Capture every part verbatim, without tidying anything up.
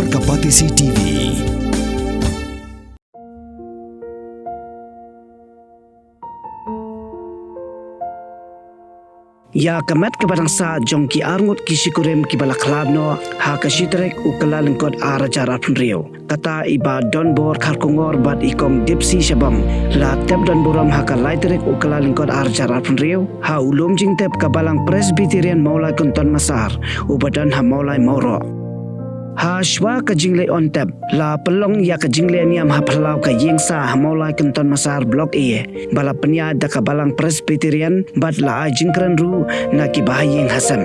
Ka Batesi T V. Ïa ka met kaba dang sah jong ki arngut ki shikurim kiba la khlad noh ha ka shi tarik u Kyllalyngkot ar hajar arphew hynriew. Kata i Bah Donbor Kharkongor bad i Kong Dipsy Shabam la tep don burom ha ka lai tarik u Kyllalyngkot ar hajar arphew hynriew ha u lum jingtep ka Balang Presbyterian Mawlai Kynton Massar uba don ha Mawlai Mawroh. Ha shuwa ka jingleh on tep la pynlong ïa ka jingleh niam ha phyllaw ka ïing sah ha Mawlai Kynton Massar Block A ba la pynïaid da ka Balang Presbyterian bad la ai jingkren ruh na ki bahaïing hasem.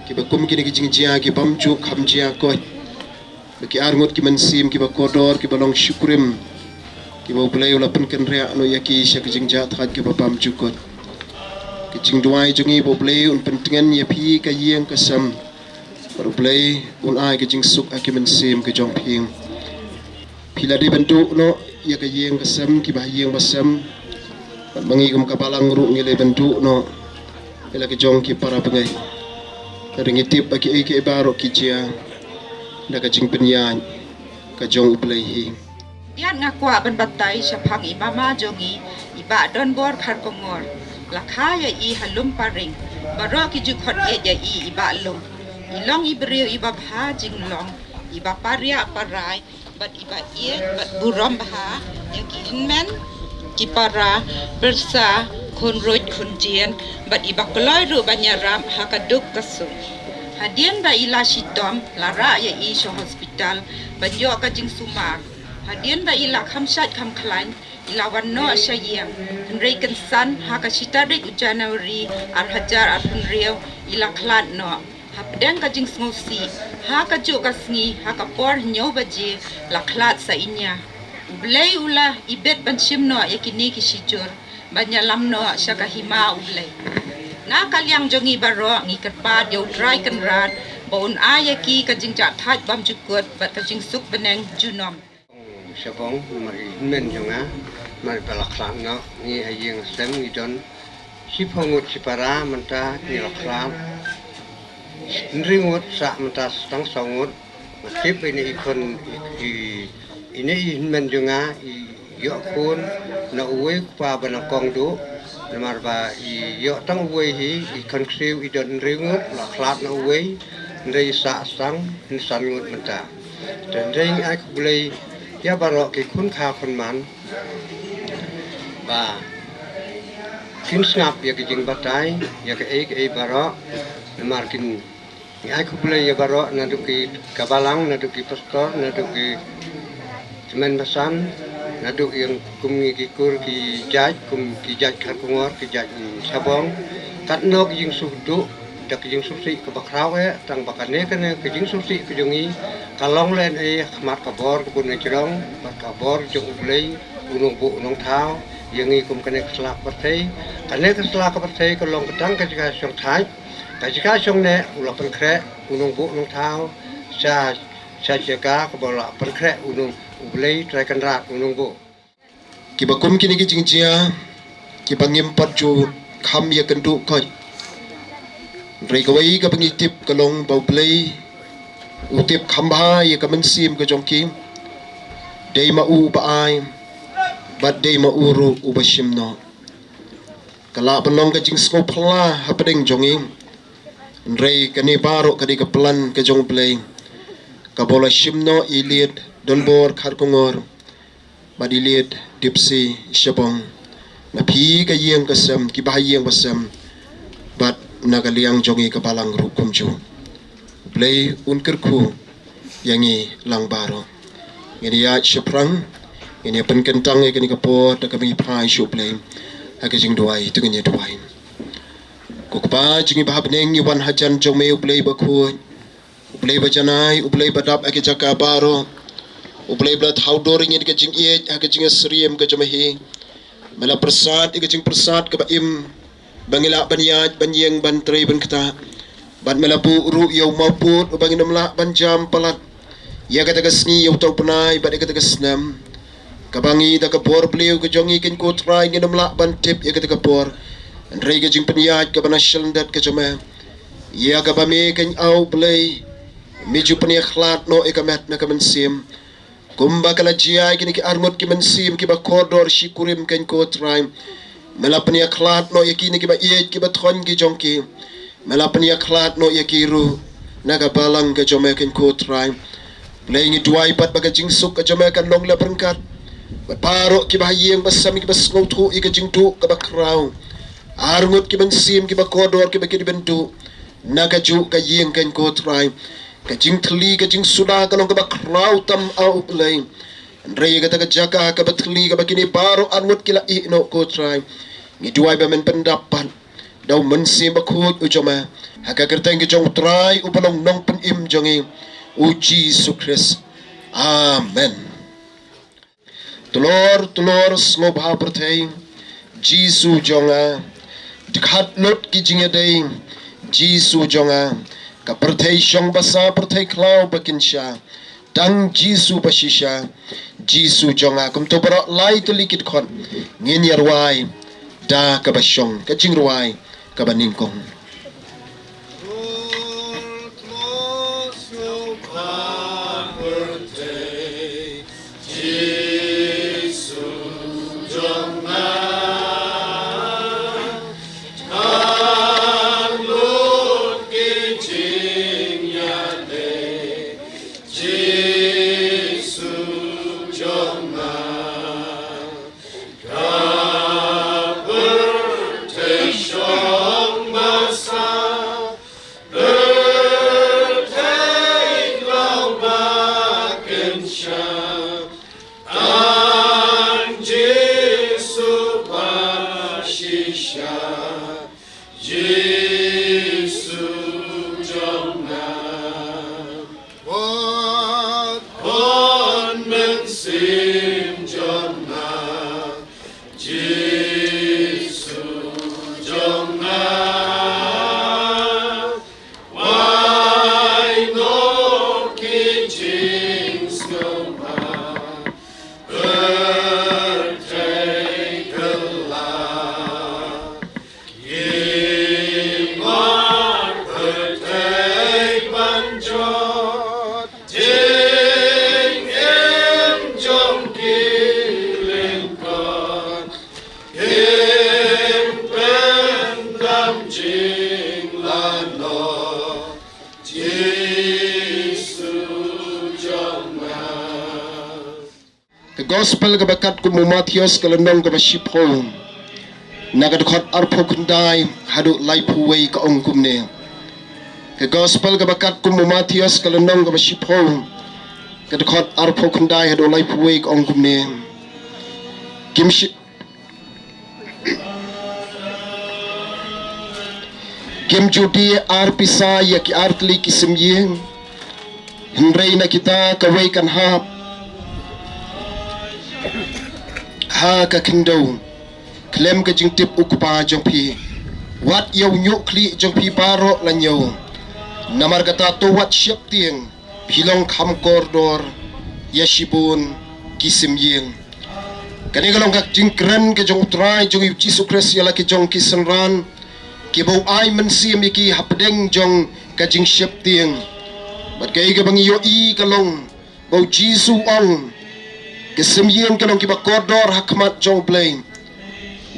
Kiba kum kine ki jingjia ki bym ju kham jia koit. Ba ki arngut ki mynsiem kiba kordor kiba long shikurim, kiba U Blei u la pynkynriah noh ïa ki sha ka jingjahthait kaba bym ju koit. Ka jingduwai jong ngi ba U Blei un pyntngen ïa phi ka ïing ka sem. Bad U Blei un ai ka jingsuk ha ki mynsiem ka jong phi. Phi la dei ban duh noh ïa ka ïing ka sem, ki bahaïing basem. Bad ma ngi kum ka balang ruh ngi la dei ban duh noh ïa la ka jong ki para bangeit. Lada ngi tip ba kiei kiei baroh ki jia da ka jingpynïaid ka jong U Blei hi. Ïa nga kwah ban batai shaphang i mama jong i, i Bah Donbor Kharkongor. La kha ïa i ha Lumparing. Baroh ki ju khot ïa i, i Bah Lum. I long i briew iba bha jinglong, iba pariah parai, bad iba ïeit bad burom bha ïa ki hynmen ki para, pyrsa, khun ruh khun jin, bad iba kloi ruh ban ïarap ha ka duk ka suk. Hadien ba i la shitom, la rah ïa i sha hospital ban ïoh ka jingsumar. Hadien ba i la kham shait kham khlaiñ, i la wan noh sha ïing. Hynrei kynsan ha ka shi tarik u January ar hajar arphew hynriew i la khlad noh. Hapdeng ka jingsngewsih, ha kajuh ka sngi, ha ka por hynñiew baje, la khlad sa i nia. U Blei u la ibit ban shim noh ïa kine ki shijur ban ïalam noh sha ka hima U Blei. Na ka liang jong ngi baroh ngi kyrpad ïa U Trai Kynrad ba un ai ïa ki ka jingjahthait bymjukut bad ka jingsuk bneng junom. Shabong, namar i hynmen jong nga, namar ba la khlad noh, ngi ha ïing sem ngi don shiphew ngut shipara, mynta ngi la khlad hynriew ngut, sah mynta tang saw ngut. Nga tip ine i khun, i, i, ine i hynmen jong nga i ïoh khun na uwei u kpa ba nyngkong duh, namar ba i ïoh tang uwei hi, i khun ksiew i don hynriew ngut, la khlad na uwei, hynrei i sah tang san ngut mynta. Te hynrei ngi ai khublei ïa baroh ki khun kha khun man ba kin sngap ïa ki jingbatai ïa kaei kaei baroh, namar kin, ngi ai khublei ïa baroh, naduh ki ka balang, naduh ki pastor, naduh ki tymmen basan, naduh ïa kum ngi ki kur ki jait, kum ki jait Kharkongor, ki jait Shabong. Katno ki jingsuk duh, da ki jingsuk sih kaba khraw eh, tang ba kane kane ki jingsuk sih ka jong ngi ka long lehnohei ha khmat ka bor ka bun na jrong bad ka bor jong U Blei U Nongbuh U Nongthaw ïa ngi kum kane ka sla ka pyrthei. Kane ka sla ka pyrthei ka long ka tang ka jaka shongthait, ka jaka shongneh, u la pynkhreh U Nongbuh U Nongthaw. Sha sha jaka kaba la pynkhreh u nong U Blei Trai Kynrad u nongbuh. Kiba kum kine ki jingjia kiba ngim pat ju kham ïa kynduh koit. Hynrei kawei kaba ngi tip ka long ba U Blei u tip kham bha ïa ka mynsiem ka jong ki. Dei ma u ba ai bad dei ma u ruh uba shim noh. Ka lah ban long ka jingsngewphylla hapdeng jong ngi. Hynrei kane baroh ka dei ka plan ka jong U Blei, kaba u la shim noh ïa i Lied Donbor Kharkongor bad i Lied Dipsy Shabong na phi ka ïing ka sem, ki bahaïing basem, bad na ka liang jong ngi ka balang ruh kumjuh. U Blei un kyrkhu ïa ngi lang baroh. Ngin ïa shaphrang, ngin ïa pynkyntang ïa kane ka por da kaba ngi phai sha U Blei ha ka jingduwai. To ngin ïa duwai. Ko Kpa jong ngi ba ha bneng, ngi wan hajan jong me U Blei bakhuid, U Blei bajanai, U Blei badap ha ki jaka baroh, U Blei ba la thaw dur ïa ngi da ka jingïeit ha ka jingïasyriem ka jong me hi. Me la pyrsad ïa ka jingpyrsad kaba im ba ngi lah ban ïaid ban ïeng ban trei ban ktah. Bad me la buh ruh ïa u mawpud uba ngin ym lah ban jam palat ïa kata ka sngi, ïa uta u bnai bad ïa kata ka snem. Kaba ngi da ka bor briew ka jong ngi, keiñ ko Trai, ngin ym lah ban tip ïa kata ka por. Hynrei ka jingpynïaid kaba na shyllangdet ka jong me, ïa kaba me keiñ, A U Blei, me ju pynïakhlad noh ïa ka met na ka mynsiem. Kumba ka la jia ïa kine ki arngut ki mynsiem kiba kordor shikurim, keiñ ko Trai, me la pynïakhlad noh ïa kine kiba ïeit kiba thoiñ ki jong ki. Me la pynïakhlad noh ïa ki ruh na ka balang ka jong me, keiñ ko Trai. Blei, ngi duwai pat ba ka jingsuk ka jong me kan long la ryngkat bad baroh ki bahaïing basem kiba sngewthuh ïa ka jingduh kaba khraw. Arngut ki mynsiem kiba kordor kiba kit ban duh na kajuh ka ïing, keiñ ko Trai. Ka jingthylli, ka jingsuda ka long kaba khraw tam, A U Blei. Hynrei ïa kata ka jaka kaba thylli kaba kine baroh arngut ki la ïeh noh, ko Trai, ngi duwai ba men pyndap pat da u Mynsiem Bakhuid u jong me, ha ka kyrteng ka jong u Trai uba long Nongpynim jong ngi, u Jisu Khrist. Amen. Tulor, tulor, sngewbha pyrthei, Jisu jong nga. Dkhot lut ki jingïadei, Jisu jong nga. Ka pyrthei shong basa, pyrthei khlaw ba kynsha. Tang Jisu ba shisha, Jisu jong nga. Kumto baroh lai tylli ki dkhot ngin ïa rwai da kaba shong, ka jingrwai kaba nyngkong. Ka gospel kaba kat kum u Mathaios ka lynnong kaba shiphew, na ka dkhot arphew khyndai haduh laiphew wei, ka ong kumne. Ka gospel kaba kat kum u Mathaios ka lynnong kaba shiphew, ka dkhot arphew khyndai haduh laiphew wei, ka ong kumne. Kim shi- Kim ju die ar pisa ïa ki ar tylli ki sim ïing, hynrei na kita kawei kan hap ha ka khyndew khlem ka jingtip u kpa jong phi. Wat ïa u ñiuh khlieh jong phi baroh la ñiew. Namar kata to wat sheptieng, Phi long kham kordor ïa shibun ki sim ïing. Kane ka long ka jingkren ka jong U Trai jong ngi U Jisu Khrist ïa la ki jong ki synran kiba u ai mynsiem ïa ki hapdeng jong ka jingsheptieng. Bad kaei kaba ngi ïohi ka long ba U Jisu u ong, ki sim ïing ki long kiba kordor ha khmat jong U Blei.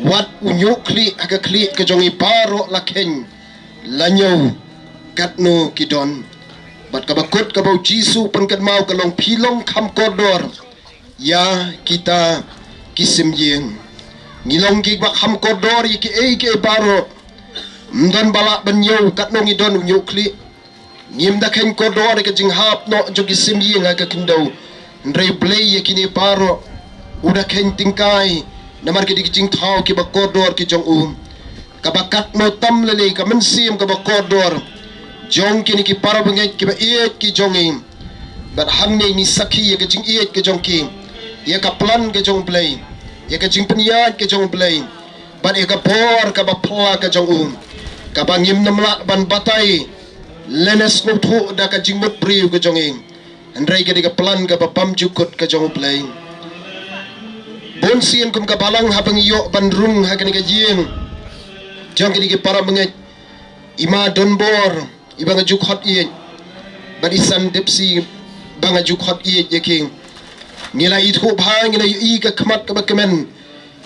Wat u ñiuh khlieh ha ka khlieh ka jong ngi baroh la kheiñ la ñiew katno ki don. Bad kaba kut kaba U Jisu u pynkynmaw ka long, phi long kham kordor ïa kita ki sim ïing. Ngi long kiba kham kordor ïa kiei kiei baroh. Ym don ba lah ban ñiew, katno ngi don u ñiuh khlieh. Ngim da kheiñ kordor ïa ka jinghap noh jong ki sim ïing ha ka khyndew. Hynrei U Blei ïa kine baroh u da kheiñ tyngkai, namar ki dei ki jingthaw kiba kordor ki jong u. Kaba katno tam lei lei ka mynsiem kaba kordor jong kine ki para bangeit kiba ïeit ki jong ngi. Bad hangne ngi sakhi ïa ka jingïeit ka jong ki, ïa ka plan ka jong U Blei, ïa ka jingpynïaid ka jong U Blei, bad ïa ka bor kaba pla ka jong u, kaba ngim nang lah ban batai lane sngewthuh da ka jingmut briew ka jong ngi. Hynrei ka dei ka plan kaba bymjukut ka jong U Blei. Bun sien kum ka balang haba ngi ïoh ban rung ha kane ka ïing jong kine ki para bangeit, i Ma Donbor iba nga ju khot ïeit, bad i San Dipsy ba nga ju khot ïeit ïa ki, ngi la ithuh bha, ngi la ïohi ka khmat kaba kmen.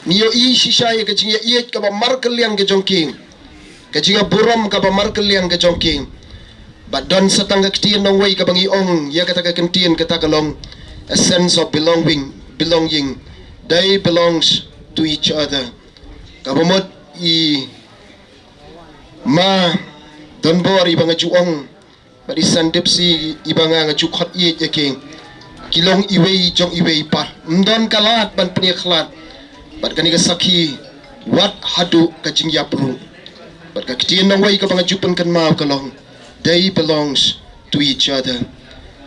Ngi ïohi shisha ïa ka jingïaieit kaba markylliang ka jong ki, ka jingïaburom kaba markylliang ka jong ki. Bad don sa tang ka ktien nongwei kaba ngi ong ïa kata ka ktien, kata ka long a sense of belonging, belonging. They belongs to each other. Kaba mut i Ma Donbor iba nga ju ong, bad i San Dipsy iba nga nga ju khot ïeit ïa ki, ki long iwei jong iwei pat. Ym don ka lad ban pynïakhlad. Bad kane ka sakhi wat haduh ka jingïap ruh. Bad ka ktien nongwei kaba nga ju pynkynmaw ka long, they belongs to each other.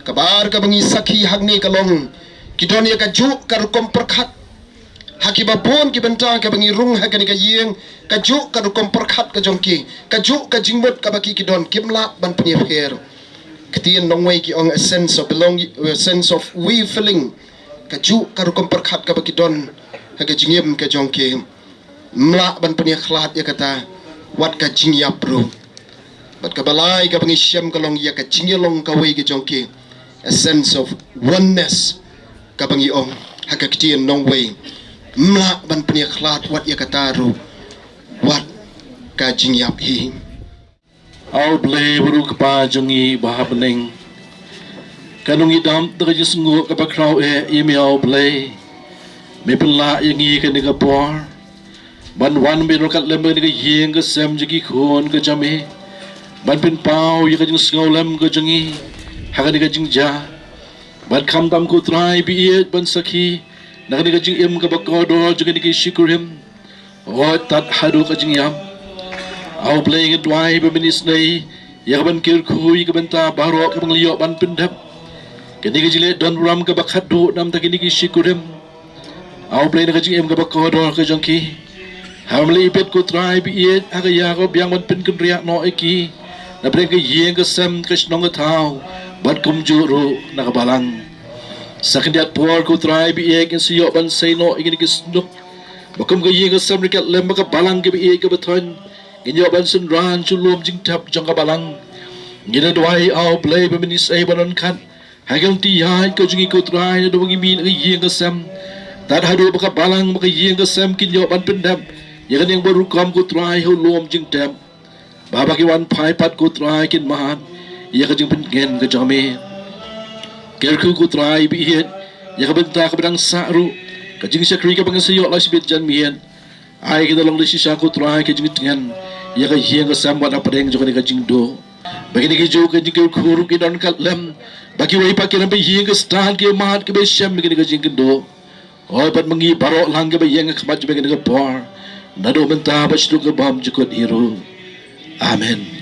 Kaba ar kaba ngi sakhi hangne ka long, ki don ïa kajuh ka rukom pyrkhat ha kiba bun ki bynta kaba ngi rung ha kane ka ïing. Kajuh ka rukom pyrkhat ka jong ki, kajuh ka jingmut kaba ki ki don, kim lah ban pynïapher. Ktien nongwei ki ong a sense of belong, a sense of we feeling. Kajuh ka rukom pyrkhat kaba ki don ha ka jingim ka jong ki, ym lah ban pynïakhlad ïa kata wat ka jingïap ruh. Bad kaba lai kaba ngi shem ka long ïa ka jingïalong kawei ka jong ki, a sense of oneness kaba ngi ong ha ka ktien nongwei. Ym lah ban pynïakhlad wat ïa kata ruh wat ka jingïap hi. A U Blei baroh, Kpa jong ngi ba ha bneng, ka nongïadap da ka jingsngew kaba khraw eh ïa me A U Blei. Me pynlah ïa ngi kane ka por ban wan ban ïaroh kat lem ha kane ka ïing ka sem jong ki khun ka jong me, ban pynpaw ïa ka jingsngewlem ka jong ngi ha kane ka jingjia. Bad khamtam ko Trai ba ïeit ban sakhi na kane ka jingim kaba kordor jong kine ki shikurim. Hooid, tad haduh ka jingïap. A U Blei, nga duwai ba men isynei ïa ka ban kyrkhu ïa ka bynta baroh kaba ngi la ïoh ban pyndep. Kane ka jingleh donburom kaba khatduh namar kine ki shikurim, A U Blei, na ka jingim kaba kordor ka jong ki. Haba me la ibit ko Trai ba ïeit ha ka ïa kaba biang ban pynkynriah noh ïa ki na pdeng ka ïing ka sem, ka shnong ka thaw, bad kumjuh ruh na ka balang. Sa khyndiat por ko Trai ba ïeit ngin sa ïoh ban sei noh ïa kine ki synduk. Ba kum ka ïing ka sem ryngkat lem bad ka balang kaba ïeit kaba thoiñ, ngin ïoh ban synran sha u lum jingtep jong ka balang. Ngi la duwai, A U Blei, ba men isynei ban don kat ha ka lynti ïaid ka jong ngi ko Trai, naduh ba ngi mih na ka ïing ka sem, tad haduh ba ka balang bad ka ïing ka sem kin ïoh ban pyndep ïa kane ka rukom ko Trai ha u lum jingtep. Ba haba ki wan phai pat ko Trai kin mad ïa ka jingpyntngen ka jong me. Kyrkhu ko Trai ba ïeit ïa ka bynta kaba dang sah ruh, ka jingshakri kaba ngin sa ïoh la shibit janmiet. Ai ka da long da shisha ko Trai ka jingtngen ïa ka ïing ka sem wat hapdeng jong kane ka jingduh. Ba kine kijuh ki jingkyrkhu ruh kin don kat lem, ba kiwei pat ki don ba ïing ka stad, ki mad, kiba shem ïa kane ka jingkynduh. Hooid, bad ma ngi baroh lang kiba ïeng ha khmat jong me kane ka por, naduh mynta bad shaduh ka bymjukut hi ruh. Amen.